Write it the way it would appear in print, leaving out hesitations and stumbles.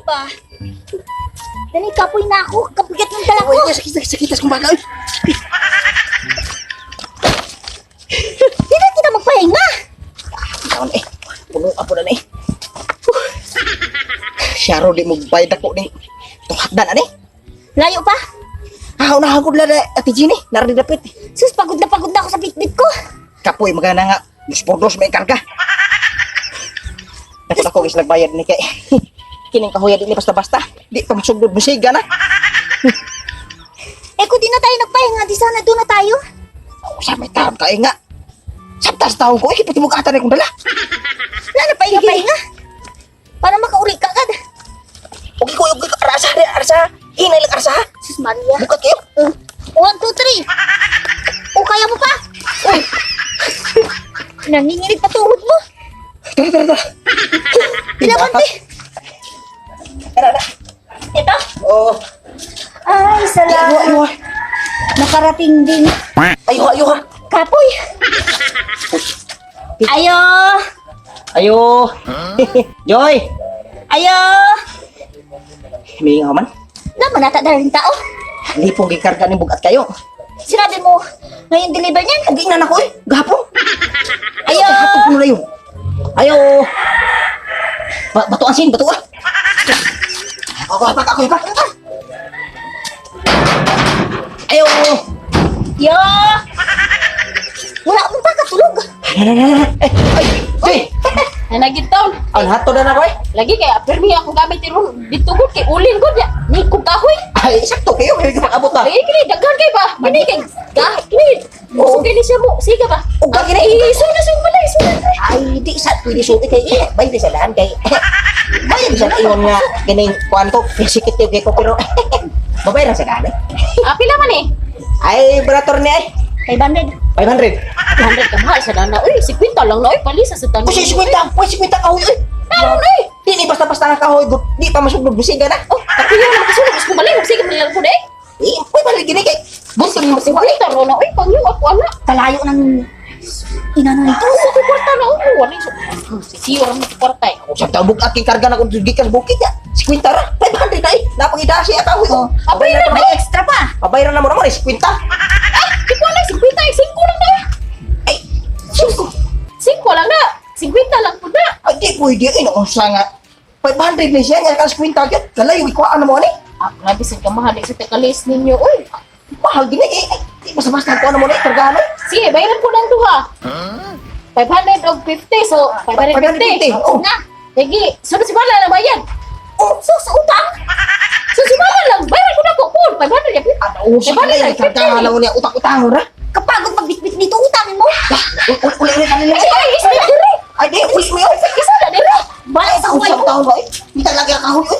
ba? Dali, kapoy na ako. Kapigat ng dala ko. Uy, sakit, sakit, sakit kong baga. Uy. Di na kita magpahinga. Taon eh. Puno ka po na eh. Syaro di mo bayad ako ni tuhakdan ani. Layo pa. Ah, unahan ko na Ate Jeannie, nari dapit. Sus, pagod na ako sa bitbit ko. Kapoy magana nga. Dos por dos may karga. Dapat ako is nagbayad ni kay. Kining kahoya di ni basta-basta. Di pa masugod musiga na. Eh, kung di na tayo nagpahinga, di sana doon na tayo. Sa may taon kayo nga. Sabtas taon ko, eh, pati mo kaatan kong dala. Wala na pahinga-pahinga. Para makauri ka agad. Okay ko, arasa, arasa. Hinay lang arasa. Sus Maria. Bukat kayo. One, two, three. O, kaya mo pa. Uy. Nanginginig pa tuhod mo. Tara, tara, tara. Ilaban, te. Tara, tara. Ito. Oo. Ay, Ayuha, salamat. ayuha. Nakarating din. Ayuha, ayuha. Kapoy. Ayo. Ayo. Joy. Ayo. May nga man. Naman nata rin tao. Hindi pong gikarga ni bugat kayo. Sinabi mo, ngayon deliver niyan. Okay na nako eh. Gahapon. Ayo. Gahapon ko na yun. Ayo. Bato asin, bato ah. Ako, hapak, ako, hapak. Ayo. Yo. Wala akong pakatulog. Eh, ay, Joy. Nanagid taon. Ang hato na nako eh. Lagi kay permi ako gamit ron dito gud kay ulin gud ya. Ni kog kahoy. Ay, sakto kayo. May kapag-abot na. Ay kini daghan kay ba? Kini kay ga kini. Oo. Usog kini siya mo. Siga ba? Ug ka kini. Ay, iso na sug balay, iso na. Ay, di sa pwede sulti kay eh, bay di sa daan kay. Bay di sa ingon nga kining kuan ko, sikit kay ko pero babay ra sa daan eh. Ah, pila man eh? Ay, brator ni ay. 500. 500. 100 ka mahal sa dana. Uy, 50 lang na oy palisa sa tanan. Uy, 50, uy, 50 kahoy uy. Talo na eh. Di ni basta-basta nga kahoy, gud. Di pa masugod busiga na. Oh, kapiyo na makasulog mas kumalay, sige man lang ko eh. Eh, uy, balik gini kay. Gusto ni mo siwa. 50 ro na oy pangyo ako ana. Kalayo ng ina na nito. Sa ko kwarta na oh, wala so. Si siyo ra mo kwarta eh. Usap ta bug aking karga na kung gikas bukid ya. 50 ra, 500 na eh. Napangidasi at kahoy. Oh. Abay na May extra pa. Pabayran na mo naman eh, 50. Ah, di ko alam, 50 eh, 5 lang na eh. Ay, 5. 5 lang na. 50 lang po na. Ay, di pwede. Ay, naku, sa nga. 500 na siya, nga ka 50 gyud. Kalayo, ikuhaan na mo ani. Ah, grabe sa kamahal sa takalis ninyo. Uy, Mahal gini eh. Ay, di basta-basta kuhaan na mo ni, kargahan eh. sige, bayaran ko ng duha. 500 og 50, so 550. 550, oh. Na. Sige, sunod si Bala lang bayad. Oh, Sus, utang. So si Bala lang, bayaran ko na ko. Pul, 500 ya. ano, sa 500 kalayo, kargahan na mo niya, utang-utang ra. Kapagod magbitbit dito, utangin mo. Uli, uli, uli, kanila. Ay, ay, isa na dire. Ay, di, uli mo yun. Isa na dire. Bala sa Usap kuwan mo. taon ba eh? Di talaga kahoy eh.